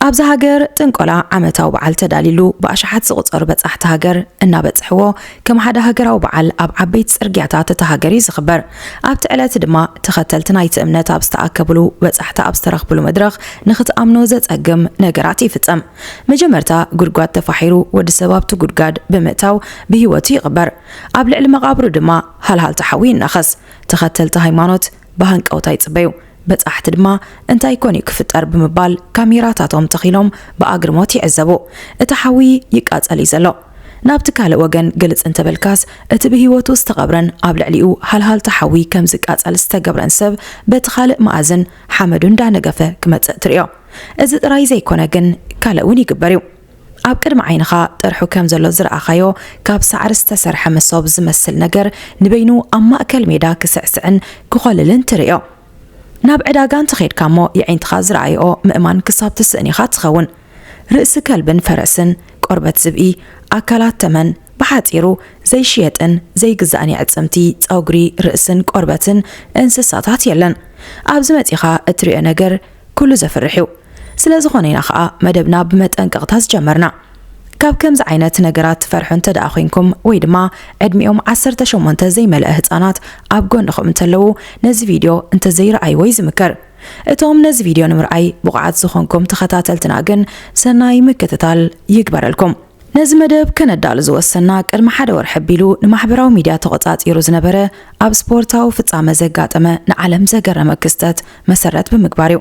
ኣብዛ ሃገር ጥንቆላ ዓመታዊ በዓል ተዳሊሉ ብኣሽሓት ዝቑጸሩ በጻሕቲ ሃገር እናበጽሕዎ፣ ከም ሓደ ሃገራዊ በዓል ኣብ ዓበይቲ ጽርግያታት እታ ሃገር እዩ ዝኽበር። ኣብቲ ዕለት ድማ ተኸተልቲ ናይቲ እምነት ኣብ ዝተኣከብሉ፣ በጻሕቲ ኣብ ዝተረኽብሉ መድረኽ ንኽትኣምኖ ዘጸግም ነገራት ይፍጸም። መጀመርታ ጉድጓድ ተፋሒሩ፣ ወዲ ሰብ ኣብቲ ጉድጓድ ብምእታው ብህይወቱ ይቕበር። ኣብ ልዕሊ መቓብሩ ድማ ሃልሃልታ ሓዊ ይናኸስ። ተኸተልቲ ሃይማኖት ብሃንቀውታ ይጽበዩ። በጻሕቲ ድማ እንታይ ኮን እዩ ክፍጠር ብምባል ካሜራታቶም ተኺሎም ብኣግርሞት ይዕዘቡ። እቲ ሓዊ ይቃጸል እዩ ዘሎ። ናብቲ ካልእ ወገን ግልጽ እንተበልካስ፣ እቲ ብህይወቱ ዝተቐብረን ኣብ ልዕሊኡ ሃልሃልታ ሓዊ ከም ዝቃጸል ዝተገብረን ሰብ በቲ ካልእ መኣዝን ሓመዱ እንዳነገፈ ክመጽእ ትርእዮ። እዚ ጥራይ ዘይኮነ ግን ካልእ እውን ይግበር እዩ። ኣብ ቅድሚ ዓይንኻ ጥርሑ ከም ዘሎ ዝረኣኻዮ ካብ ሳዕሪ ዝተሰርሐ መሶብ ዝመስል ነገር ንበይኑ ኣብ ማእከል ሜዳ ክስዕስዕን ክኾልልን ትርእዮ። ናብ ዕዳጋ እንተኸድካ እሞ የዒንትኻ ዝረኣይኦ ምእማን ክሳብ ትስእን ኢኻ ትኸውን። ርእሲ ከልብን ፈረስን፣ ቆርበት ዝብኢ፣ ኣካላት ተመን፣ ብሓጺሩ ዘይሽየጥን ዘይግዛእን የዕጽምቲ፣ ጸጉሪ፣ ርእስን ቆርበትን እንስሳታት የለን። ኣብዚ መጺኻ እትርእዮ ነገር ኩሉ ዘፍርሕ እዩ። ስለ ዝኾነ ኢና ኸኣ መደብና ብመጠንቀቕታ ዝጀመርና። ካብ ከምዚ ዓይነት ነገራት ትፈርሑ እንተ ደኣ ኮይንኩም ወይ ድማ ዕድሚኦም ዓሰርተ ሸሞንተ ዘይመልአ ህጻናት ኣብ ጎንኹም እንተለዉ ነዚ ቪድዮ እንተዘይረኣይዎ እዩ ዝምከር። እቶም ነዚ ቪድዮ ንምርኣይ ብቑዓት ዝኾንኩም ተኸታተልትና ግን ሰናይ ምክትታል ይግበረልኩም። ነዚ መደብ ከነዳሉ ዝወሰና ቅድሚ ሓደ ወርሒ ኣቢሉ ንማሕበራዊ ሚድያ ተቖጻጺሩ ዝነበረ ኣብ ስፖርታዊ ፍጻመ ዘጋጠመ ንዓለም ዘገረመ ክስተት መሰረት ብምግባር እዩ።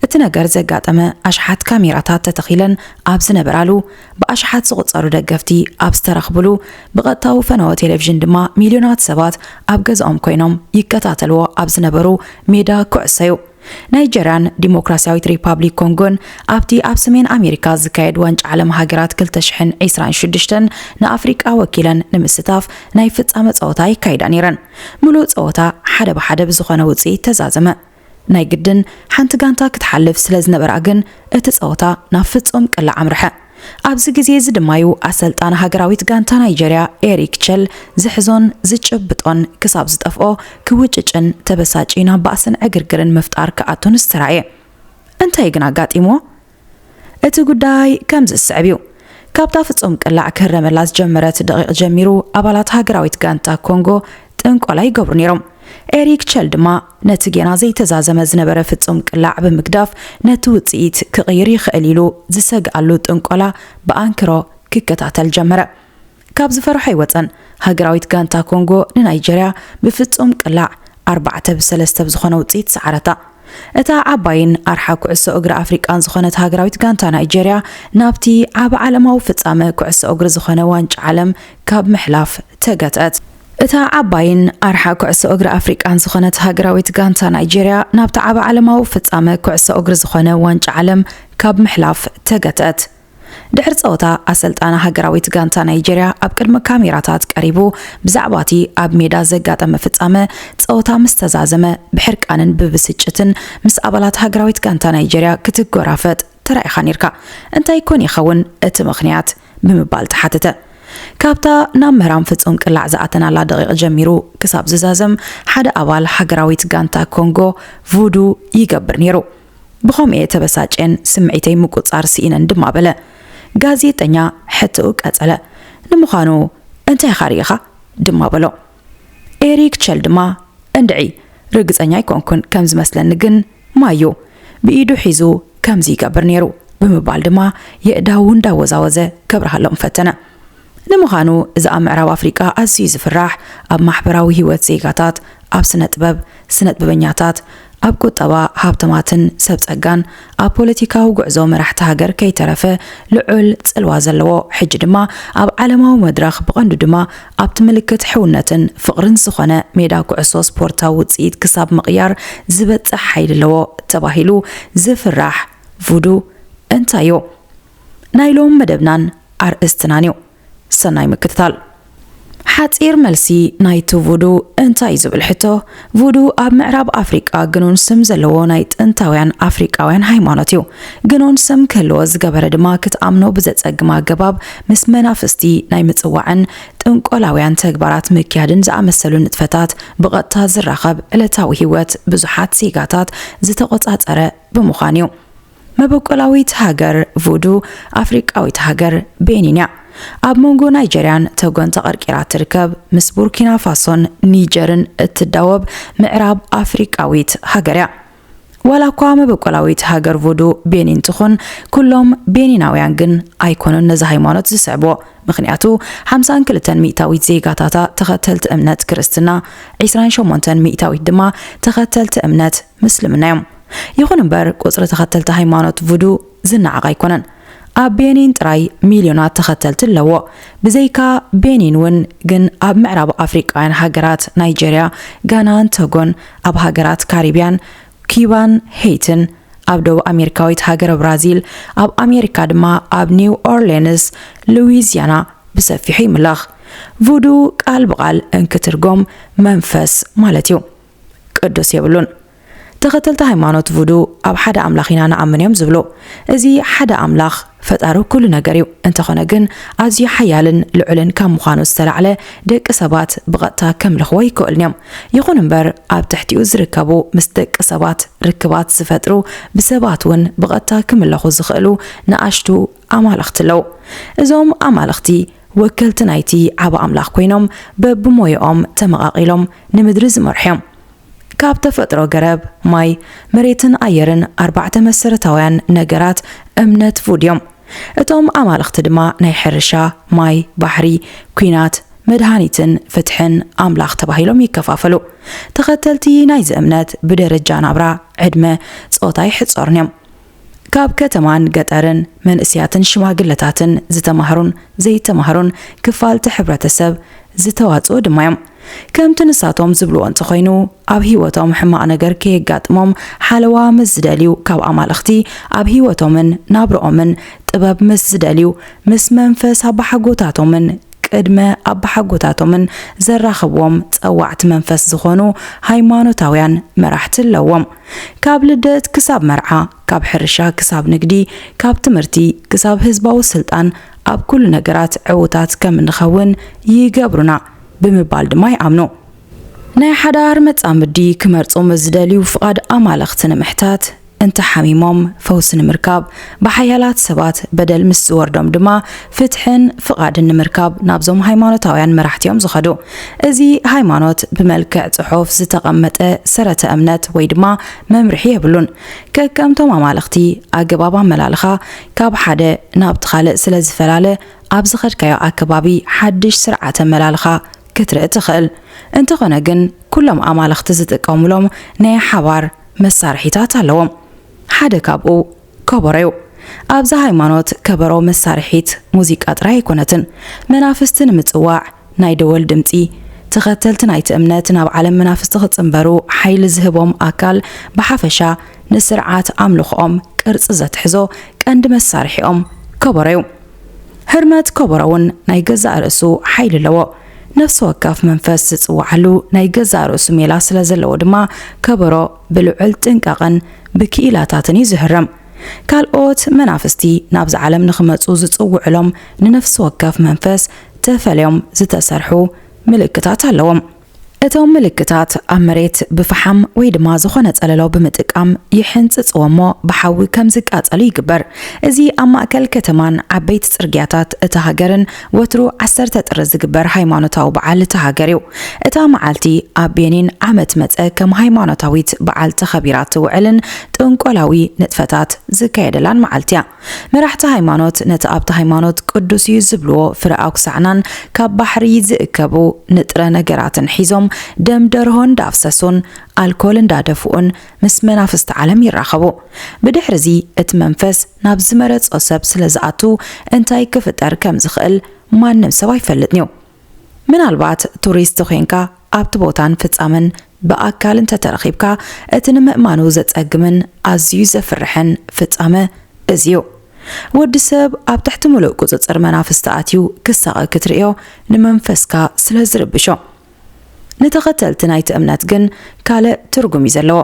እቲ ነገር ዘጋጠመ ኣሽሓት ካሜራታት ተተኺለን ኣብ ዝነበራሉ፣ ብኣሽሓት ዝቑጸሩ ደገፍቲ ኣብ ዝተረኽብሉ፣ ብቐጥታዊ ፈነወ ቴሌቪዥን ድማ ሚልዮናት ሰባት ኣብ ገዛኦም ኮይኖም ይከታተልዎ ኣብ ዝነበሩ ሜዳ ኩዕሶ እዩ። ናይጀርያን ዲሞክራሲያዊት ሪፓብሊክ ኮንጎን ኣብቲ ኣብ ሰሜን ኣሜሪካ ዝካየድ ዋንጫ ዓለም ሃገራት ክልተ ሽሕን ዕስራን ሽዱሽተን ንኣፍሪቃ ወኪለን ንምስታፍ ናይ ፍጻመ ጸወታ ይካይዳ ነይረን። ምሉእ ጸወታ ሓደ ብሓደ ብዝኾነ ውጽኢት ተዛዘመ። ናይ ግድን ሓንቲ ጋንታ ክትሓልፍ ስለ ዝነበራ ግን እቲ ጸወታ ናብ ፍጹም ቅላዕ ኣምርሐ። ኣብዚ ግዜ እዚ ድማዩ ኣሰልጣኒ ሃገራዊት ጋንታ ናይጀርያ ኤሪክ ቸል ዝሕዞን ዝጭብጦን ክሳብ ዝጠፍኦ ክውጭጭን ተበሳጭ ናብ ባእስን ዕግርግርን ምፍጣር ክኣቱን ዝተራእየ። እንታይ ግን ኣጋጢምዎ? እቲ ጉዳይ ከምዚ ዝስዕብ እዩ። ካብታ ፍጹም ቅላዕ ክህረመላ ዝጀመረት ደቂቕ ጀሚሩ ኣባላት ሃገራዊት ጋንታ ኮንጎ ጥንቆላ ይገብሩ ነይሮም። ኤሪክ ቸል ድማ ነቲ ጌና ዘይተዛዘመ ዝነበረ ፍጹም ቅላዕ ብምግዳፍ ነቲ ውጽኢት ክቕይር ይኽእል ኢሉ ዝሰግኣሉ ጥንቆላ ብኣንክሮ ክከታተል ጀመረ። ካብ ዝፈርሖ ኣይወጸን። ሃገራዊት ጋንታ ኮንጎ ንናይጀርያ ብፍጹም ቅላዕ ኣርባዕተ ብሰለስተ ብዝኾነ ውጽኢት ሰዓረታ። እታ ዓባይን ኣርሓ ኩዕሶ እግሪ ኣፍሪቃን ዝኾነት ሃገራዊት ጋንታ ናይጀርያ ናብቲ ዓቢ ዓለማዊ ፍጻመ ኩዕሶ እግሪ ዝኾነ ዋንጫ ዓለም ካብ ምሕላፍ ተገትአት። እታ ዓባይን ኣርሓ ኩዕሶ እግሪ ኣፍሪቃን ዝኾነት ሃገራዊት ጋንታ ናይጀርያ ናብቲ ዓቢ ዓለማዊ ፍጻመ ኩዕሶ እግሪ ዝኾነ ዋንጫ ዓለም ካብ ምሕላፍ ተገትአት። ድሕሪ ጸወታ ኣሰልጣኒ ሃገራዊት ጋንታ ናይጀርያ ኣብ ቅድሚ ካሜራታት ቀሪቡ ብዛዕባ እቲ ኣብ ሜዳ ዘጋጠመ ፍጻመ ጸወታ ምስ ተዛዘመ ብሕርቃንን ብብስጭትን ምስ ኣባላት ሃገራዊት ጋንታ ናይጀርያ ክትጎራፈጥ ተራኢኻ ነይርካ። እንታይ ኮን ይኸውን እቲ ምኽንያት? ብምባል ተሓተተ። ካብታ ናብ ምህራም ፍጹም ቅላዕ ዝኣተናላ ደቂቕ ጀሚሩ ክሳብ ዝዛዘም ሓደ ኣባል ሃገራዊት ጋንታ ኮንጎ ቩዱ ይገብር ነይሩ። ብኸምኡ እየ ተበሳጭየን ስምዒተይ ምቁጻር ስኢነን ድማ በለ። ጋዜጠኛ ሕቶኡ ቀጸለ። ንምዃኑ እንታይ ኢኻ ርኢኻ? ድማ በሎ። ኤሪክ ቸል ድማ እንድዒ ርግጸኛ ኣይኮንኩን ከም ዝመስለኒ ግን ማዩ ብኢዱ ሒዙ ከምዚ ይገብር ነይሩ ብምባል ድማ የእዳዉ እንዳወዛወዘ ከብርሃሎም ፈተነ። ንምዃኑ እዚ ኣብ ምዕራብ ኣፍሪቃ ኣዝዩ ዝፍራሕ ኣብ ማሕበራዊ ህይወት ዜጋታት ኣብ ስነ ጥበብ፣ ስነ ጥበበኛታት፣ ኣብ ቁጠባ ሃብተማትን ሰብ ጸጋን ኣብ ፖለቲካዊ ጉዕዞ መራሕቲ ሃገር ከይተረፈ ልዑል ጽልዋ ዘለዎ፣ ሕጂ ድማ ኣብ ዓለማዊ መድረኽ ብቐንዱ ድማ ኣብቲ ምልክት ሕውነትን ፍቕርን ዝኾነ ሜዳ ኩዕሶ ስፖርታዊ ውጽኢት ክሳብ ምቕያር ዝበጽሕ ሓይሊ ኣለዎ ተባሂሉ ዝፍራሕ ቩዱ እንታይ እዩ? ናይ ሎም መደብናን ኣርእስትናን እዩ። ሰናይ ምክትታል። ሓጺር መልሲ ናይቲ ቩዱ እንታይ እዩ ዝብል ሕቶ፣ ቩዱ ኣብ ምዕራብ ኣፍሪቃ ግኑን ስም ዘለዎ ናይ ጥንታውያን ኣፍሪቃውያን ሃይማኖት እዩ። ግኑን ስም ክህልዎ ዝገበረ ድማ ክትኣምኖ ብዘጸግም ኣገባብ ምስ መናፍስቲ ናይ ምጽዋዕን ጥንቆላውያን ተግባራት ምክያድን ዝኣመሰሉ ንጥፈታት ብቐጥታ ዝራኸብ ዕለታዊ ህይወት ብዙሓት ዜጋታት ዝተቖጻጸረ ብምዃን እዩ። መበቆላዊት ሃገር ቮዱ ኣፍሪቃዊት ሃገር ቤኒን እያ። ኣብ መንጎ ናይጀርያን ቶጎን ተቐርቂራ ትርከብ፣ ምስ ቡርኪና ፋሶን ኒጀርን እትዳወብ ምዕራብ ኣፍሪቃዊት ሃገር እያ። ዋላ እኳ መበቆላዊት ሃገር ቮዱ ቤኒን ትኹን፣ ኩሎም ቤኒናውያን ግን ኣይኮኑን ነዚ ሃይማኖት ዝስዕብዎ። ምኽንያቱ ሓምሳን ክልተን ሚእታዊት ዜጋታታ ተኸተልቲ እምነት ክርስትና፣ ዒስራን ሸሞንተን ሚእታዊት ድማ ተኸተልቲ እምነት ምስልምና እዮም። ይኹን እምበር፣ ቁጽሪ ተኸተልቲ ሃይማኖት ቭዱ ዝነዓቕ ኣይኮነን። ኣብ ቤኒን ጥራይ ሚልዮናት ተኸተልቲ ኣለዎ። ብዘይካ ቤኒን እውን ግን ኣብ ምዕራብ ኣፍሪቃውያን ሃገራት ናይጀርያ፣ ጋናን ቶጎን፣ ኣብ ሃገራት ካሪብያን ኪባን ሄይትን፣ ኣብ ደቡብ ኣሜሪካዊት ሃገረ ብራዚል፣ ኣብ ኣሜሪካ ድማ ኣብ ኒው ኦርሌንስ ሉዊዚያና ብሰፊሑ ይምለኽ። ቭዱ ቃል ብቓል እንክትርጎም መንፈስ ማለት እዩ። ቅዱስ የብሉን። ተኸተልቲ ሃይማኖት ቭዱ ኣብ ሓደ ኣምላኽ ኢና ንኣምን እዮም ዝብሉ። እዚ ሓደ ኣምላኽ ፈጣሪ ኩሉ ነገር እዩ። እንተኾነ ግን ኣዝዩ ሓያልን ልዑልን ካብ ምዃኑ ዝተላዕለ ደቂ ሰባት ብቐጥታ ከምልኽዎ ይክእሉን እዮም። ይኹን እምበር ኣብ ትሕቲኡ ዝርከቡ ምስ ደቂ ሰባት ርክባት ዝፈጥሩ ብሰባት እውን ብቐጥታ ክምለኹ ዝኽእሉ ንኣሽቱ ኣማልኽቲ ኣለዉ። እዞም ኣማልኽቲ ወከልቲ ናይቲ ዓቢ ኣምላኽ ኮይኖም በብሞያኦም ተመቓቒሎም ንምድሪ ዝመርሑ እዮም። ካብ ተፈጥሮ ገረብ፣ ማይ፣ መሬትን ኣየርን ኣርባዕተ መሰረታውያን ነገራት እምነት ቭዱ እዮም። እቶም ኣማልኽቲ ድማ ናይ ሕርሻ፣ ማይ፣ ባሕሪ፣ ኲናት፣ መድሃኒትን ፍትሕን ኣምላኽ ተባሂሎም ይከፋፈሉ። ተኸተልቲ ናይዚ እምነት ብደረጃ ናብራ፣ ዕድመ፣ ጾታ ይሕጸሩን እዮም። ካብ ከተማን ገጠርን መንእስያትን ሽማግለታትን ዝተማህሩን ዘይተማህሩን ክፋልቲ ሕብረተሰብ ዝተዋጽኡ ድማ እዮም። ከምቲ ንሳቶም ዝብልዎ እንተኾይኑ፣ ኣብ ህይወቶም ሕማቕ ነገር ከየጋጥሞም ሓለዋ ምስ ዝደልዩ ካብ ኣማልኽቲ፣ ኣብ ህይወቶምን ናብርኦምን ጥበብ ምስ ዝደልዩ ምስ መንፈስ ኣባሓጎታቶምን ቅድመ ኣባሓጎታቶምን ዘራኸብዎም ጸዋዕቲ መንፈስ ዝኾኑ ሃይማኖታውያን መራሕቲ ኣለዎም። ካብ ልደት ክሳብ መርዓ፣ ካብ ሕርሻ ክሳብ ንግዲ፣ ካብ ትምህርቲ ክሳብ ህዝባዊ ስልጣን፣ ኣብ ኩሉ ነገራት ዕዉታት ከም እንኸውን ይገብሩና ብምባል ድማ ይኣምኑ። ናይ ሓዳር መጻምዲ ክመርጹ ምስ ዝደልዩ ፍቓድ ኣማልኽቲ ንምሕታት፣ እንተ ሓሚሞም ፈውሲ ንምርካብ፣ ብሓያላት ሰባት በደል ምስ ዝወርዶም ድማ ፍትሕን ፍቓድን ንምርካብ ናብዞም ሃይማኖታውያን መራሕቲ እዮም ዝኸዱ። እዚ ሃይማኖት ብመልክዕ ጽሑፍ ዝተቐመጠ ሰረተ እምነት ወይ ድማ መምርሒ የብሉን። ከከምቶም ኣማልኽቲ ኣገባብ ኣመላልኻ ካብ ሓደ ናብቲ ካልእ ስለ ዝፈላለ፣ ኣብ ዝኸድካዮ ኣከባቢ ሓድሽ ስርዓተ ኣመላልኻ ክትርኢ ትኽእል። እንተኾነ ግን፣ ኩሎም ኣማልኽቲ ዝጥቀሙሎም ናይ ሓባር መሳርሒታት ኣለዎም። ሓደ ካብኡ ከበሮ እዩ። ኣብዚ ሃይማኖት ከበሮ መሳርሒት ሙዚቃ ጥራይ ኣይኮነትን። መናፍስቲ ንምጽዋዕ ናይ ደወል ድምጺ፣ ተኸተልቲ ናይቲ እምነት ናብ ዓለም መናፍስቲ ክጽንበሩ ሓይሊ ዝህቦም ኣካል፣ ብሓፈሻ ንስርዓት ኣምልኾኦም ቅርጺ ዘትሕዞ ቀንዲ መሳርሒኦም ከበሮ እዩ። ህርመት ከበሮ እውን ናይ ገዛእ ርእሱ ሓይሊ ኣለዎ። ነፍሲ ወከፍ መንፈስ ዝጽውዓሉ ናይ ገዛእ ርእሱ ሜላ ስለ ዘለዎ ድማ፣ ከበሮ ብልዑል ጥንቃቐን ብክኢላታትን እዩ ዝህረም። ካልኦት መናፍስቲ ናብዚ ዓለም ንኽመጹ ዝጽውዕሎም ንነፍሲ ወከፍ መንፈስ ተፈልዮም ዝተሰርሑ ምልክታት ኣለዎም። እቶም ምልክታት ኣብ መሬት ብፈሓም ወይ ድማ ዝኾነ ጸለሎ ብምጥቃም ይሕንጽጽዎ እሞ ብሓዊ ከም ዝቃጸሉ ይግበር። እዚ ኣብ ማእከል ከተማን ዓበይቲ ጽርግያታት እታ ሃገርን ወትሩ ዓሰርተ ጥሪ ዝግበር ሃይማኖታዊ በዓል እታ ሃገር እዩ። እታ መዓልቲ ኣብ ቤኒን ዓመት መጸ ከም ሃይማኖታዊት በዓል ተኸቢራ ትውዕልን ጥንቆላዊ ንጥፈታት ዝካየደላን መዓልቲ እያ። መራሕቲ ሃይማኖት ነቲ ኣብቲ ሃይማኖት ቅዱስ እዩ ዝብልዎ ፍረ ኣኩሳዕናን ካብ ባሕሪ ዝእከቡ ንጥረ ነገራትን ሒዞም፣ ደም ደርሆ እንዳፍሰሱን ኣልኮል እንዳደፍኡን ምስ መናፍስቲ ዓለም ይራኸቡ። ብድሕሪ እዚ እቲ መንፈስ ናብ ዝመረጾ ሰብ ስለ ዝኣቱ፣ እንታይ ክፍጠር ከም ዝኽእል ማንም ሰብ ኣይፈልጥን እዩ። ምናልባት ቱሪስት ኾይንካ ኣብቲ ቦታን ፍጻመን ብኣካል እንተተረኺብካ፣ እቲ ንምእማኑ ዘጸግምን ኣዝዩ ዘፍርሕን ፍጻመ እዚ እዩ። ወዲ ሰብ ኣብ ትሕቲ ምሉእ ቁጽጽር መናፍስቲ ኣትዩ ክሳቐ ክትርእዮ፣ ንመንፈስካ ስለ ዝርብሾ። ንተኸተልቲ ናይቲ እምነት ግን ካልእ ትርጉም እዩ ዘለዎ።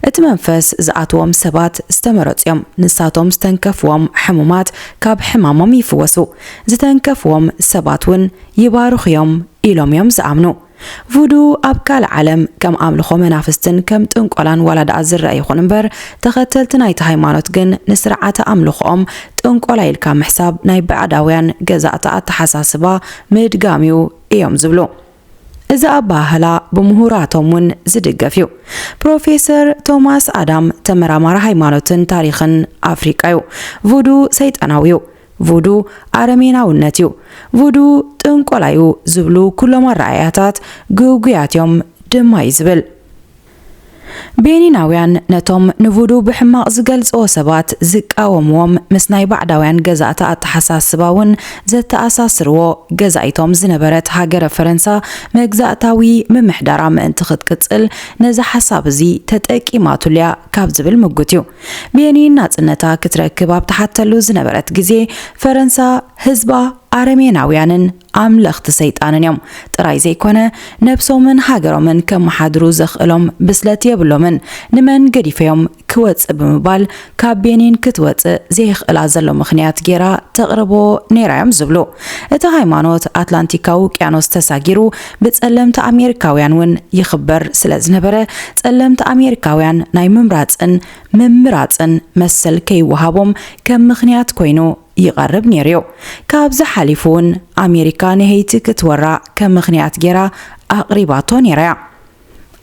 እቲ መንፈስ ዝኣትዎም ሰባት ዝተመረጹ እዮም። ንሳቶም ዝተንከፍዎም ሕሙማት ካብ ሕማሞም ይፍወሱ። ዝተንከፍዎም ሰባት እውን ይባርኹ እዮም ኢሎም እዮም ዝኣምኑ። ቡዱ ኣብ ካልእ ዓለም ከም ኣምልኾ መናፍስትን ከም ጥንቆላን ዋላ ደኣ ዝረኣ ይኹን እምበር፣ ተኸተልቲ ናይቲ ሃይማኖት ግን ንስርዓተ ኣምልኾኦም ጥንቆላ ኢልካ ምሕሳብ ናይ ባዕዳውያን ገዛእቲ ኣተሓሳስባ ምድጋም እዩ እዮም ዝብሉ። እዚ ኣበሃህላ ብምሁራቶም እውን ዝድገፍ እዩ። ፕሮፌሰር ቶማስ ኣዳም ተመራማሪ ሃይማኖትን ታሪኽን ኣፍሪቃ እዩ። ቡዱ ሰይጣናዊ እዩ። ቡዱ ኣረሜናውነት እዩ። ቡዱ ጥንቆላ እዩ ዝብሉ ኩሎም ኣረኣእያታት ግጉያት እዮም ድማ እዩ ዝብል። ቤኒናውያን ነቶም ንቡዱ ብሕማቕ ዝገልጽዎ ሰባት ዝቃወምዎም ምስ ናይ ባዕዳውያን ገዛእቲ ኣተሓሳስባ እውን ዘተኣሳስርዎ ገዛኢቶም ዝነበረት ሃገረ ፈረንሳ መግዛእታዊ ምምሕዳራ ምእንቲ ክትቅጽል ነዚ ሓሳብ እዚ ተጠቂማትሉ እያ ካብ ዝብል ምጉት እዩ። ቤኒን ናጽነታ ክትረክብ ኣብ ትሓተሉ ዝነበረት ግዜ ፈረንሳ ህዝባ ኣረሜናውያንን ኣምለኽቲ ሰይጣንን እዮም ጥራይ ዘይኮነ፣ ነብሶምን ሃገሮምን ከመሓድሩ ዘኽእሎም ብስለት የብሎምን፣ ንመን ገዲፈዮም ክወጽእ ብምባል ካብ ቤኒን ክትወጽእ ዘየኽእላ ዘሎ ምኽንያት ጌራ ተቕርቦ ነይራ እዮም ዝብሉ። እቲ ሃይማኖት ኣትላንቲካዊ ውቅያኖስ ተሳጊሩ ብጸለምቲ ኣሜሪካውያን እውን ይኽበር ስለ ዝነበረ፣ ጸለምቲ ኣሜሪካውያን ናይ ምምራጽን ምምራጽን መሰል ከይወሃቦም ከም ምኽንያት ኮይኑ ይቐርብ ነይሩ እዩ። ካብዚ ሓሊፉ እውን ኣሜሪካ ንሄይቲ ክትወራ ከም ምኽንያት ጌራ ኣቕሪባቶ ነይራ እያ።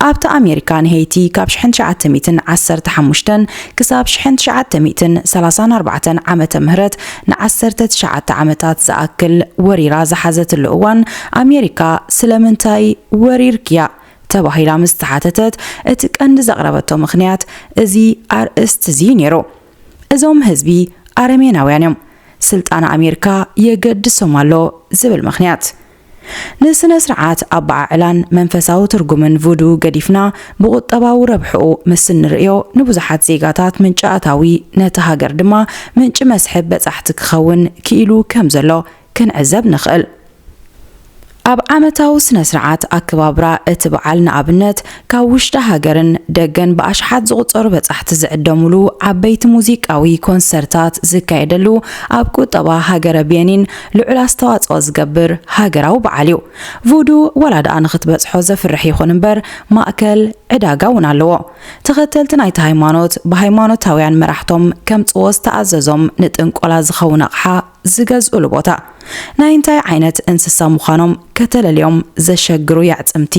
ኣብቲ ኣሜሪካ ንሄይቲ ካብ ሽሕን ትሽዓተ ሚእትን ዓሰርተ ሓሙሽተን ክሳብ ሽሕን ትሽዓተ ሚእትን ሰላሳን ኣርባዕተን ዓመተ ምህረት ንዓሰርተ ትሽዓተ ዓመታት ዝኣክል ወሪራ ዝሓዘትሉ እዋን ኣሜሪካ ስለምንታይ ወሪርክያ ተባሂላ ምስ ተሓተተት እቲ ቀንዲ ዘቕረበቶ ምኽንያት እዚ ኣርእስቲ እዚ ነይሩ። እዞም ህዝቢ ኣረሜናውያን እዮም። ስልጣን ኣሜሪካ የገድሶም ኣሎ ዝብል ምኽንያት። ንስነ ስርዓት ኣበዓዕላን መንፈሳዊ ትርጉምን ቡዱ ገዲፍና ብቁጠባዊ ረብሕኡ ምስ እንርእዮ ንብዙሓት ዜጋታት ምንጪ ኣታዊ ነቲ ሃገር ድማ ምንጪ መስሕብ በጻሕቲ ክኸውን ክኢሉ ከም ዘሎ ክንዕዘብ ንኽእል። ኣብ ዓመታዊ ስነ ስርዓት ኣከባብራ እቲ በዓል ንኣብነት ካብ ውሽጢ ሃገርን ደገን ብኣሽሓት ዝቑጸሩ በጻሕቲ ዝዕደሙሉ ዓበይቲ ሙዚቃዊ ኮንሰርታት ዝካየደሉ ኣብ ቁጠባ ሃገረ ቤኒን ልዑል ኣስተዋጽኦ ዝገብር ሃገራዊ በዓል እዩ። ቡዱ ዋላ ደኣ ንኽትበጽሖ ዘፍርሕ ይኹን እምበር ማእከል ዕዳጋ እውን ኣለዎ። ተኸተልቲ ናይቲ ሃይማኖት ብሃይማኖታውያን መራሕቶም ከምጽዎ ዝተኣዘዞም ንጥንቆላ ዝኸውን ኣቕሓ ዝገዝኡሉ ቦታ። ናይ እንታይ ዓይነት እንስሳ ምዃኖም ከተለልዮም ዘሸግሩ የዕጽምቲ፣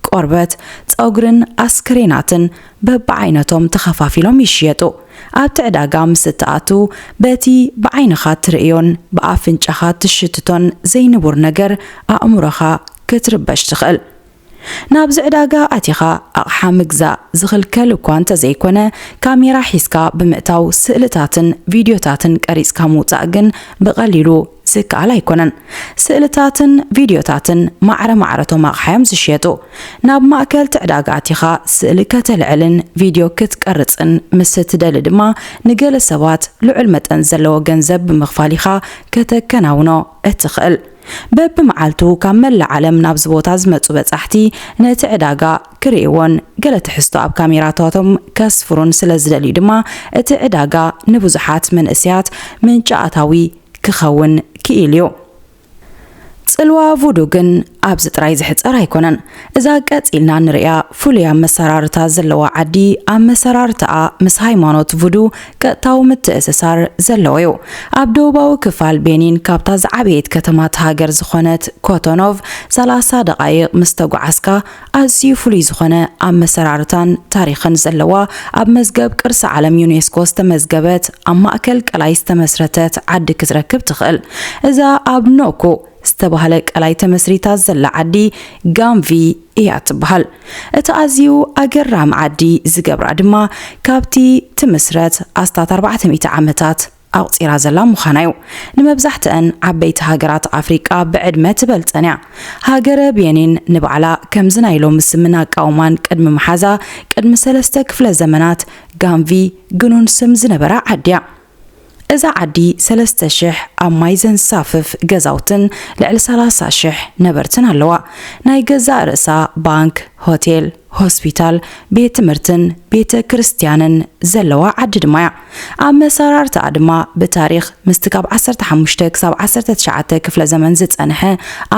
ቆርበት፣ ጸጉርን ኣስክሬናትን በብዓይነቶም ተኸፋፊሎም ይሽየጡ። ኣብቲ ዕዳጋ ምስ እትኣቱ በቲ ብዓይንኻ ትርእዮን ብኣፍንጫኻ ትሽትቶን ዘይንቡር ነገር ኣእምሮኻ ክትርበሽ ትኽእል። ናብዚ ዕዳጋ ኣቲኻ ኣቕሓ ምግዛእ ዝኽልከል እኳ እንተዘይኮነ፣ ካሜራ ሒዝካ ብምእታው ስእልታትን ቪድዮታትን ቀሪጽካ ምውጻእ ግን ብቐሊሉ ዝከኣል ኣይኮነን። ስእልታትን ቪድዮታትን ማዕረ ማዕረቶም ኣቕሓ እዮም ዝሽየጡ። ናብ ማእከል እቲ ዕዳጋ ኣቲኻ ስእሊ ከተልዕልን ቪድዮ ክትቀርጽን ምስ እትደሊ ድማ ንገለ ሰባት ልዑል መጠን ዘለዎ ገንዘብ ብምኽፋል ኢኻ ከተከናውኖ እትኽእል። በብመዓልቱ ካብ መላእ ዓለም ናብዚ ቦታ ዝመጹ በጻሕቲ ነቲ ዕዳጋ ክርእይዎን ገለ ትሕዝቶ ኣብ ካሜራታቶም ከስፍሩን ስለ ዝደልዩ ድማ እቲ ዕዳጋ ንብዙሓት መንእሰያት ምንጪ ኣታዊ ክኸውን ክኢሉ እዩ። ጽልዋ ቡዱ ግን ኣብዚ ጥራይ ዝሕጸር ኣይኮነን። እዛ ቀጺልና ንርእያ ፍሉይ ኣመሰራርታ ዘለዋ ዓዲ ኣመሰራርታኣ ምስ ሃይማኖት ቡዱ ቀጥታዊ ምትእስሳር ዘለዎ እዩ። ኣብ ደቡባዊ ክፋል ቤኒን ካብታ ዝዓበየት ከተማ እታ ሃገር ዝኾነት ኮቶኖቭ ሰላሳ ደቓይቕ ምስ ተጓዓዝካ ኣዝዩ ፍሉይ ዝኾነ ኣመሰራርታን ታሪኽን ዘለዋ ኣብ መዝገብ ቅርሲ ዓለም ዩኔስኮ ዝተመዝገበት ኣብ ማእከል ቀላይ ዝተመስረተት ዓዲ ክትረክብ ትኽእል። እዛ ኣብ ኖኩ ዝተባህለ ቀላይ ተመስሪታ ዘላ ዓዲ ጋምቪ እያ ትበሃል። እቲ ኣዝዩ ኣገራሚ ዓዲ ዝገብራ ድማ ካብቲ ትምስረት ኣስታት ኣርባዕተ ሚእቲ ዓመታት ኣቑጺራ ዘላ ምዃና እዩ። ንመብዛሕትአን ዓበይቲ ሃገራት ኣፍሪቃ ብዕድመ ትበልጸን እያ። ሃገረ ቤኒን ንባዕላ ከምዚ ናይ ሎሚ ስምን ኣቃውማን ቅድሚ ምሓዛ ቅድሚ ሰለስተ ክፍለ ዘመናት ጋምቪ ግኑን ስም ዝነበራ ዓዲ እያ። እዛ ዓዲ ሰለስተ ሽሕ ኣብ ማይ ዘንሳፍፍ ገዛውትን ልዕሊ ሰላሳ ሽሕ ነበርትን ኣለዋ። ናይ ገዛእ ርእሳ ባንክ፣ ሆቴል፣ ሆስፒታል፣ ቤት ትምህርትን ቤተ ክርስቲያንን ዘለዋ ዓዲ ድማ እያ። ኣብ መሰራርታኣ ድማ ብታሪኽ ምስቲ ካብ ዓሰርተ ሓሙሽተ ክሳብ ዓሰርተ ትሽዓተ ክፍለ ዘመን ዝጸንሐ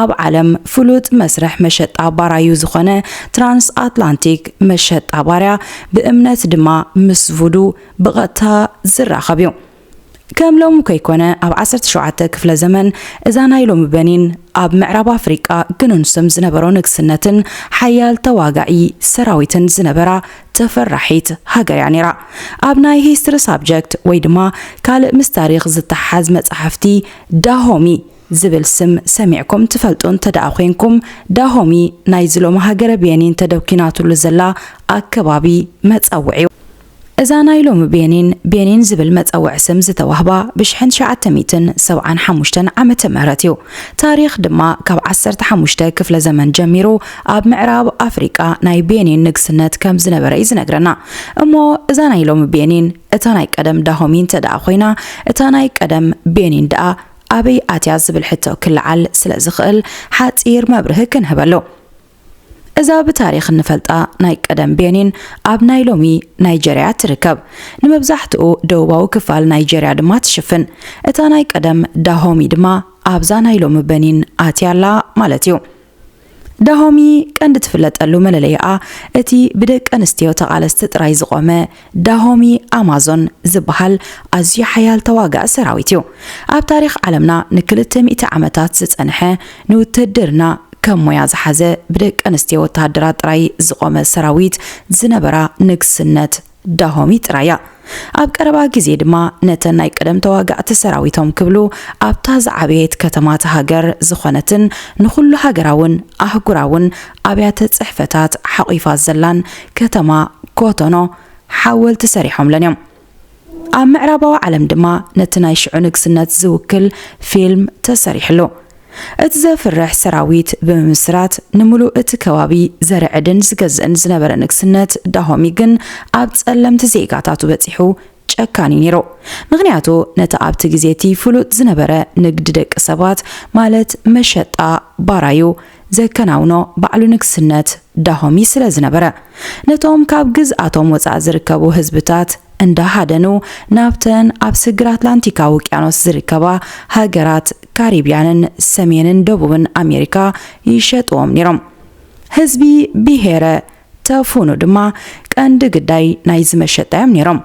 ኣብ ዓለም ፍሉጥ መስርሕ መሸጣ ባራዩ ዝኾነ ትራንስ ኣትላንቲክ መሸጣ ባርያ ብእምነት ድማ ምስ ቡዱ ብቐጥታ ዝራኸብ እዩ። ከም ሎሚ ከይኮነ ኣብ ዓሰርተ ሸውዓተ ክፍለ ዘመን እዛ ናይ ሎሚ በኒን ኣብ ምዕራብ ኣፍሪቃ ግኑን ስም ዝነበሮ ንግስነትን ሓያል ተዋጋዒ ሰራዊትን ዝነበራ ተፈራሒት ሃገር እያ ነይራ። ኣብ ናይ ሂስትሪ ሳብጀክት ወይ ድማ ካልእ ምስ ታሪኽ ዝተሓዝ መጻሕፍቲ ዳሆሚ ዝብል ስም ሰሚዕኩም ትፈልጡ እንተ ደኣ ኮይንኩም፣ ዳሆሚ ናይዚ ሎሚ ሃገረ ቤኒን ተደኪናትሉ ዘላ ኣከባቢ መጸውዒ እዩ። እዛ ናይ ሎሚ ቤኒን፣ ቤኒን ዝብል መጸውዒ ስም ዝተዋህባ ብሽሕን ትሽዓተ ሚእትን ሰብዓን ሓሙሽተን ዓመተ ምህረት እዩ። ታሪኽ ድማ ካብ ዓሰርተ ሓሙሽተ ክፍለ ዘመን ጀሚሩ ኣብ ምዕራብ ኣፍሪቃ ናይ ቤኒን ንግስነት ከም ዝነበረ እዩ ዝነግረና። እሞ እዛ ናይ ሎሚ ቤኒን እታ ናይ ቀደም ዳሆሚ እንተ ደኣ ኮይና፣ እታ ናይ ቀደም ቤኒን ደኣ ኣበይ ኣትያ ዝብል ሕቶ ክለዓል ስለ ዝኽእል ሓጺር መብርሂ ክንህበሉ። እዛ ብታሪኽ እንፈልጣ ናይ ቀደም ቤኒን ኣብ ናይ ሎሚ ናይጀርያ ትርከብ። ንመብዛሕትኡ ደቡባዊ ክፋል ናይጀርያ ድማ ትሽፍን። እታ ናይ ቀደም ዳሆሚ ድማ ኣብዛ ናይ ሎሚ በኒን ኣትያ ኣላ ማለት እዩ። ዳሆሚ ቀንዲ ትፍለጠሉ መለለይኣ እቲ ብደቂ ኣንስትዮ ተቓለስቲ ጥራይ ዝቖመ ዳሆሚ ኣማዞን ዝበሃል ኣዝዩ ሓያል ተዋጋኢ ሰራዊት እዩ። ኣብ ታሪኽ ዓለምና ንክልተ ሚእቲ ዓመታት ዝጸንሐ ንውትድርና ከም ሞያ ዝሓዘ ብደቂ ኣንስትዮ ወተሃደራት ጥራይ ዝቖመ ሰራዊት ዝነበራ ንግስነት ዳሆሚ ጥራይ እያ። ኣብ ቀረባ ግዜ ድማ ነተን ናይ ቀደም ተዋጋእቲ ሰራዊቶም ክብሉ ኣብታ ዝዓበየት ከተማ እታ ሃገር ዝኾነትን ንኹሉ ሃገራውን ኣህጉራውን ኣብያተ ጽሕፈታት ሓቒፋ ዘላን ከተማ ኮቶኖ ሓወልቲ ሰሪሖምለን እዮም። ኣብ ምዕራባዊ ዓለም ድማ ነቲ ናይ ሽዑ ንግስነት ዝውክል ፊልም ተሰሪሕሉ። እቲ ዘፍርሕ ሰራዊት ብምምስራት ንምሉእ እቲ ከባቢ ዘርዕድን ዝገዝእን ዝነበረ ንግስነት ዳሆሚ ግን ኣብ ጸለምቲ ዜጋታቱ በጺሑ ጨካን እዩ ነይሩ። ምኽንያቱ ነቲ ኣብቲ ግዜ እቲ ፍሉጥ ዝነበረ ንግዲ ደቂ ሰባት ማለት መሸጣ ባራዩ ዘከናውኖ ባዕሉ ንግስነት ዳሆሚ ስለ ዝነበረ፣ ነቶም ካብ ግዝኣቶም ወጻኢ ዝርከቡ ህዝብታት እንዳሃደኑ ናብተን ኣብ ስግር ኣትላንቲካዊ ውቅያኖስ ዝርከባ ሃገራት ካሪብያንን ሰሜንን ደቡብን ኣሜሪካ ይሸጥዎም ነይሮም። ህዝቢ ብሄረ ተፉኑ ድማ ቀንዲ ግዳይ ናይዚ መሸጣ እዮም ነይሮም።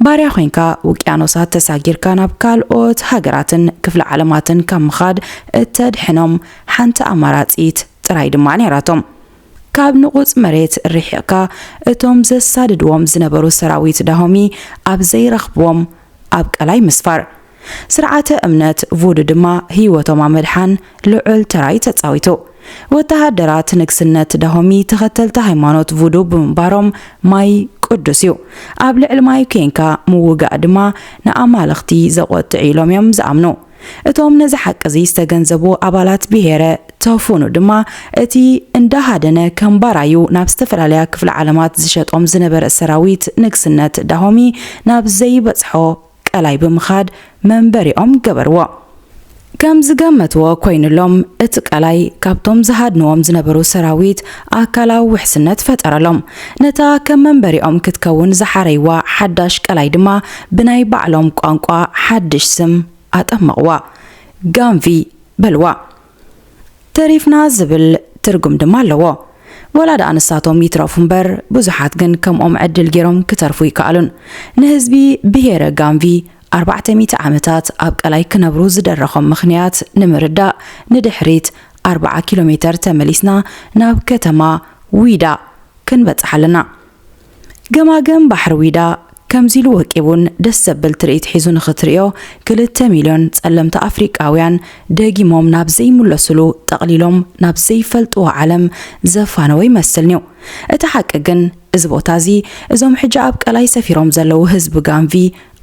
ባርያ ኮይንካ ውቅያኖሳት ተሳጊርካ ናብ ካልኦት ሃገራትን ክፍለ ዓለማትን ካብ ምኻድ እተድሕኖም ሓንቲ ኣማራጺት ጥራይ ድማ ነይራቶም። ካብ ንቑጽ መሬት ርሒቕካ እቶም ዘሳድድዎም ዝነበሩ ሰራዊት ዳሆሚ ኣብ ዘይረኽብዎም ኣብ ቀላይ ምስፋር። ስርዓተ እምነት ቡዱ ድማ ህይወቶም ኣብ ምድሓን ልዑል ተራ እዩ ተጻዊቱ። ወተሃደራት ንግስነት ዳሆሚ ተኸተልቲ ሃይማኖት ቡዱ ብምንባሮም ማይ ቅዱስ እዩ። ኣብ ልዕሊ ማይ ኬንካ ምውጋእ ድማ ንኣማልኽቲ ዘቖጥዕ ኢሎም እዮም ዝኣምኑ። እቶም ነዚ ሓቂ እዚ ዝተገንዘቡ ኣባላት ብሄረ ተፉኑ ድማ እቲ እንዳሃደነ ከም ባራዩ ናብ ዝተፈላለያ ክፍለ ዓለማት ዝሸጦም ዝነበረ ሰራዊት ንግስነት ዳሆሚ ናብ ዘይበጽሖ ቀላይ ብምኻድ መንበሪኦም ገበርዎ። ከም ዝገመትዎ ኮይኑሎም፣ እቲ ቀላይ ካብቶም ዝሃድንዎም ዝነበሩ ሰራዊት ኣካላዊ ውሕስነት ፈጠረሎም። ነታ ከም መንበሪኦም ክትከውን ዝሓረይዋ ሓዳሽ ቀላይ ድማ ብናይ ባዕሎም ቋንቋ ሓድሽ ስም ኣጠመቕዋ። ጋንቪ በልዋ። ተሪፍና ዝብል ትርጉም ድማ ኣለዎ። ወላ ደኣ ንሳቶም ይትረፉ እምበር፣ ብዙሓት ግን ከምኦም ዕድል ገይሮም ክተርፉ ይከኣሉን። ንህዝቢ ብሄረ ጋንቪ ኣርባዕተ ሚእቲ ዓመታት ኣብ ቀላይ ክነብሩ ዝደረኾም ምኽንያት ንምርዳእ፣ ንድሕሪት ኣርብዓ ኪሎ ሜተር ተመሊስና ናብ ከተማ ዊዳ ክንበጽሕ ኣለና። ገማግም ባሕሪ ዊዳ ከምዚ ኢሉ ወቂቡን ደስ ዘብል ትርኢት ሒዙ ንኽትርእዮ፣ ክልተ ሚልዮን ጸለምቲ ኣፍሪቃውያን ደጊሞም ናብ ዘይምለሱሉ፣ ጠቕሊሎም ናብ ዘይፈልጥዎ ዓለም ዘፋነወ ይመስል ነይሩ። እቲ ሓቂ ግን፣ እዚ ቦታ እዚ፣ እዞም ሕጂ ኣብ ቀላይ ሰፊሮም ዘለዉ ህዝቢ ጋንቪ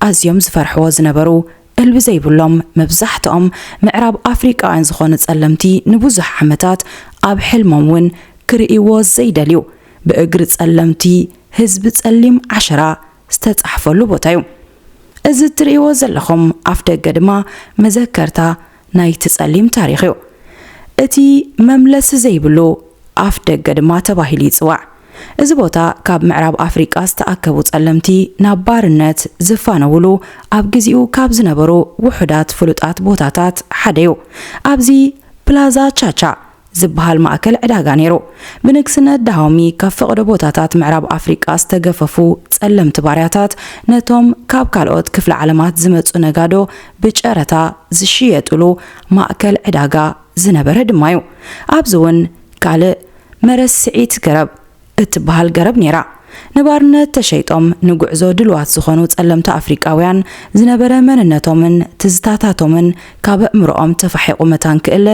ኣዝዮም ዝፈርሕዎ ዝነበሩ፣ እልቢ ዘይብሎም፣ መብዛሕትኦም ምዕራብ ኣፍሪቃውያን ዝኾኑ ጸለምቲ፣ ንብዙሕ ዓመታት ኣብ ሕልሞም እውን ክርእይዎ ዘይደልዩ፣ ብእግሪ ጸለምቲ ህዝቢ ጸሊም ዓሸራ ዝተጻሕፈሉ ቦታ እዩ። እዚ እትርእይዎ ዘለኹም ኣፍደገ ድማ መዘከርታ ናይቲ ጸሊም ታሪኽ እዩ። እቲ መምለሲ ዘይብሉ ኣፍደገ ድማ ተባሂሉ ይጽዋዕ። እዚ ቦታ ካብ ምዕራብ ኣፍሪቃ ዝተኣከቡ ጸለምቲ ናብ ባርነት ዝፋነውሉ ኣብ ግዜኡ ካብ ዝነበሩ ውሑዳት ፍሉጣት ቦታታት ሓደ እዩ። ኣብዚ ፕላዛ ቻቻ ዝበሃል ማእከል ዕዳጋ ነይሩ። ብንግስነት ዳሆሚ ካብ ፈቐዶ ቦታታት ምዕራብ ኣፍሪቃ ዝተገፈፉ ጸለምቲ ባርያታት ነቶም ካብ ካልኦት ክፍለ ዓለማት ዝመጹ ነጋዶ ብጨረታ ዝሽየጥሉ ማእከል ዕዳጋ ዝነበረ ድማ እዩ። ኣብዚ እውን ካልእ መረስዒት ገረብ እትበሃል ገረብ ነይራ። ንባርነት ተሸይጦም ንጉዕዞ ድልዋት ዝኾኑ ጸለምቲ ኣፍሪቃውያን ዝነበረ መንነቶምን ትዝታታቶምን ካብ ኣእምሮኦም ተፋሒቑ መታን ክእለ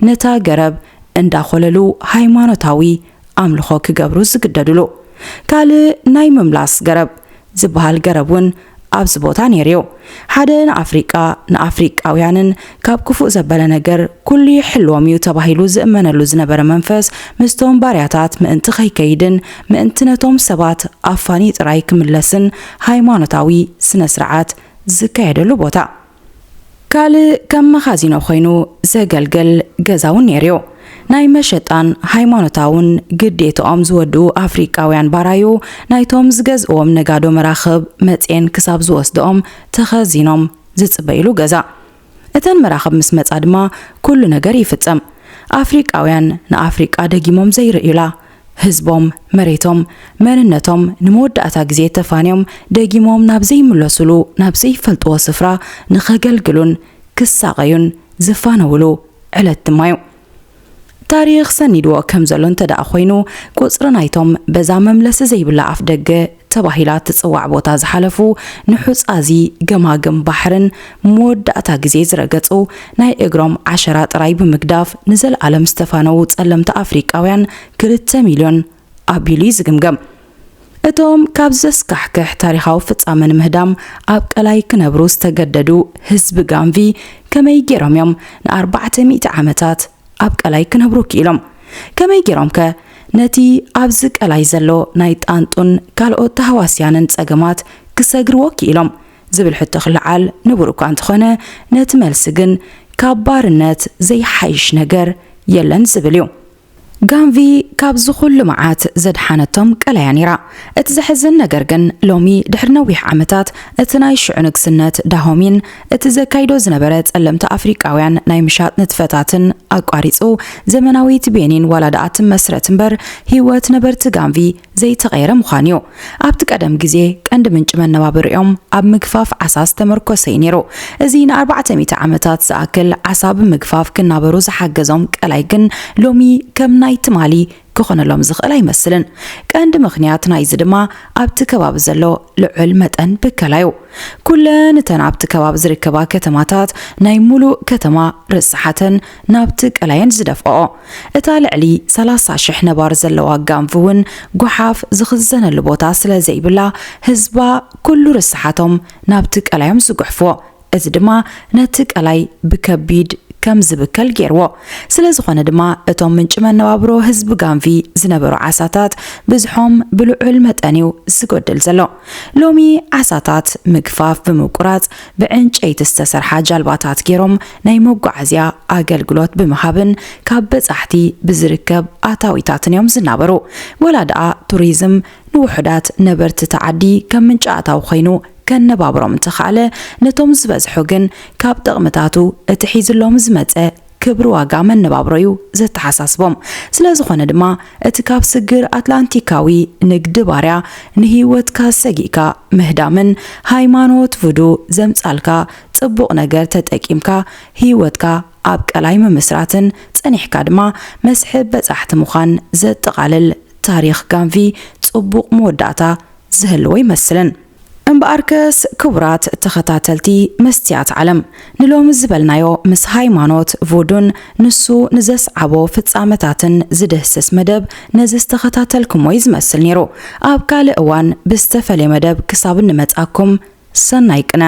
ነታ ገረብ እንዳኾለሉ ሃይማኖታዊ ኣምልኾ ክገብሩ ዝግደድሉ። ካልእ ናይ ምምላስ ገረብ ዝበሃል ገረብ እውን ኣብዚ ቦታ ነይሩ እዩ። ሓደ ንኣፍሪቃ ንኣፍሪቃውያንን ካብ ክፉእ ዘበለ ነገር ኩሉ ይሕልዎም እዩ ተባሂሉ ዝእመነሉ ዝነበረ መንፈስ ምስቶም ባርያታት ምእንቲ ከይከይድን ምእንቲ ነቶም ሰባት ኣፋኒ ጥራይ ክምለስን ሃይማኖታዊ ስነ ስርዓት ዝካየደሉ ቦታ። ካልእ ከም መኻዚኖ ኮይኑ ዘገልግል ገዛ እውን ነይሩ እዩ። ናይ መሸጣን ሃይማኖታውን ግዴታኦም ዝወድኡ ኣፍሪቃውያን ባራዩ ናይቶም ዝገዝእዎም ነጋዶ መራኽብ መጽኤን ክሳብ ዝወስድኦም ተኸዚኖም ዝጽበይሉ ገዛ። እተን መራኽብ ምስ መጻ ድማ ኩሉ ነገር ይፍጸም። ኣፍሪቃውያን ንኣፍሪቃ ደጊሞም ዘይርእዩላ ህዝቦም፣ መሬቶም፣ መንነቶም ንመወዳእታ ግዜ ተፋንዮም ደጊሞም ናብ ዘይምለሱሉ ናብ ዘይፈልጥዎ ስፍራ ንኸገልግሉን ክሳቐዩን ዝፋነውሉ ዕለት ድማ እዩ። ታሪኽ ሰኒድዎ ከም ዘሎ እንተ ደኣ ኮይኑ ቁጽሪ ናይቶም በዛ መምለሲ ዘይብላ ኣፍ ደገ ተባሂላ ትጽዋዕ ቦታ ዝሓለፉ ንሑጻዚ ገማግም ባሕርን መወዳእታ ግዜ ዝረገጹ ናይ እግሮም ዓሸራ ጥራይ ብምግዳፍ ንዘለኣለም ዝተፋነዉ ጸለምቲ ኣፍሪቃውያን ክልተ ሚልዮን ኣቢሉ እዩ ዝግምገም። እቶም ካብ ዘስካሕክሕ ታሪኻዊ ፍጻመ ንምህዳም ኣብ ቀላይ ክነብሩ ዝተገደዱ ህዝቢ ጋምቪ ከመይ ገይሮም እዮም ንኣርባዕተ ሚእቲ ዓመታት ኣብ ቀላይ ክነብሩ ክኢሎም? ከመይ ገይሮም ከ ነቲ ኣብዚ ቀላይ ዘሎ ናይ ጣንጡን ካልኦት ተሃዋስያንን ጸገማት ክሰግርዎ ክኢሎም ዝብል ሕቶ ክለዓል ንቡር እኳ እንተኾነ ነቲ መልሲ ግን ካብ ባርነት ዘይሓይሽ ነገር የለን ዝብል እዩ። ጋምቪ ካብዚ ኩሉ መዓት ዘድሓነቶም ቀላያ ነይራ። እቲ ዘሕዝን ነገር ግን ሎሚ ድሕሪ ነዊሕ ዓመታት እቲ ናይ ሽዑ ንግስነት ዳሆሚን እቲ ዘካይዶ ዝነበረ ጸለምቲ ኣፍሪቃውያን ናይ ምሻጥ ንጥፈታትን ኣቋሪጹ ዘመናዊት ቤኒን ዋላ ደኣ ትመስረት እምበር ህይወት ነበርቲ ጋምቪ ዘይተቐየረ ምዃን እዩ። ኣብቲ ቀደም ግዜ ቀንዲ ምንጪ መነባብርኦም ኣብ ምግፋፍ ዓሳ ዝተመርኮሰ እዩ ነይሩ። እዚ ንኣርባዕተ ሚእቲ ዓመታት ዝኣክል ዓሳ ብምግፋፍ ክናበሩ ዝሓገዞም ቀላይ ግን ሎሚ ከም ናይ ትማሊ ክኾነሎም ዝኽእል ኣይመስልን። ቀንዲ ምኽንያት ናይዚ ድማ ኣብቲ ከባቢ ዘሎ ልዑል መጠን ብከላ እዩ። ኩለን እተን ኣብቲ ከባቢ ዝርከባ ከተማታት ናይ ሙሉእ ከተማ ርስሓተን ናብቲ ቀላየን ዝደፍኦ። እታ ልዕሊ ሰላሳ ሽሕ ነባር ዘለዋ ጋንቪ እውን ጓሓፍ ዝኽዘነሉ ቦታ ስለ ዘይብላ ህዝባ ኩሉ ርስሓቶም ናብቲ ቀላዮም ዝጉሕፍዎ። እዚ ድማ ነቲ ቀላይ ብከቢድ ከም ዝብከል ገይርዎ። ስለ ዝኾነ ድማ እቶም ምንጪ መነባብሮ ህዝቢ ጋንቪ ዝነበሩ ዓሳታት ብዝሖም ብልዑል መጠን እዩ ዝጎድል ዘሎ። ሎሚ ዓሳታት ምግፋፍ ብምቁራጽ ብዕንጨይቲ ዝተሰርሓ ጃልባታት ገይሮም ናይ መጓዓዝያ ኣገልግሎት ብምሃብን ካብ በጻሕቲ ብዝርከብ ኣታዊታትን እዮም ዝናበሩ። ወላ ደኣ ቱሪዝም ንውሑዳት ነበርቲ እቲ ዓዲ ከም ምንጪ ኣታዊ ኮይኑ ከነባብሮም እንተኻእለ፣ ነቶም ዝበዝሑ ግን ካብ ጥቕምታቱ እቲ ሒዝሎም ዝመጸ ክብሪ ዋጋ መነባብሮ እዩ ዘተሓሳስቦም። ስለ ዝኾነ ድማ እቲ ካብ ስግር ኣትላንቲካዊ ንግዲ ባርያ ንህይወትካ ሰጊእካ ምህዳምን ሃይማኖት ቭዱ ዘምጻልካ ጽቡቕ ነገር ተጠቂምካ ህይወትካ ኣብ ቀላይ ምምስራትን ጸኒሕካ ድማ መስሕብ በጻሕቲ ምዃን ዘጠቓልል ታሪኽ ጋንቪ ጽቡቕ መወዳእታ ዝህልዎ ይመስልን። እምበኣርከስ ክቡራት ተኸታተልቲ መስትያት ዓለም፣ ንሎሚ ዝበልናዮ ምስ ሃይማኖት ቮዱን ንሱ ንዘስዓቦ ፍጻመታትን ዝድህስስ መደብ ነዚ ዝተኸታተልኩሞ እዩ ዝመስል ነይሩ። ኣብ ካልእ እዋን ብዝተፈልየ መደብ ክሳብ እንመጻኩም ሰናይ ቅነ።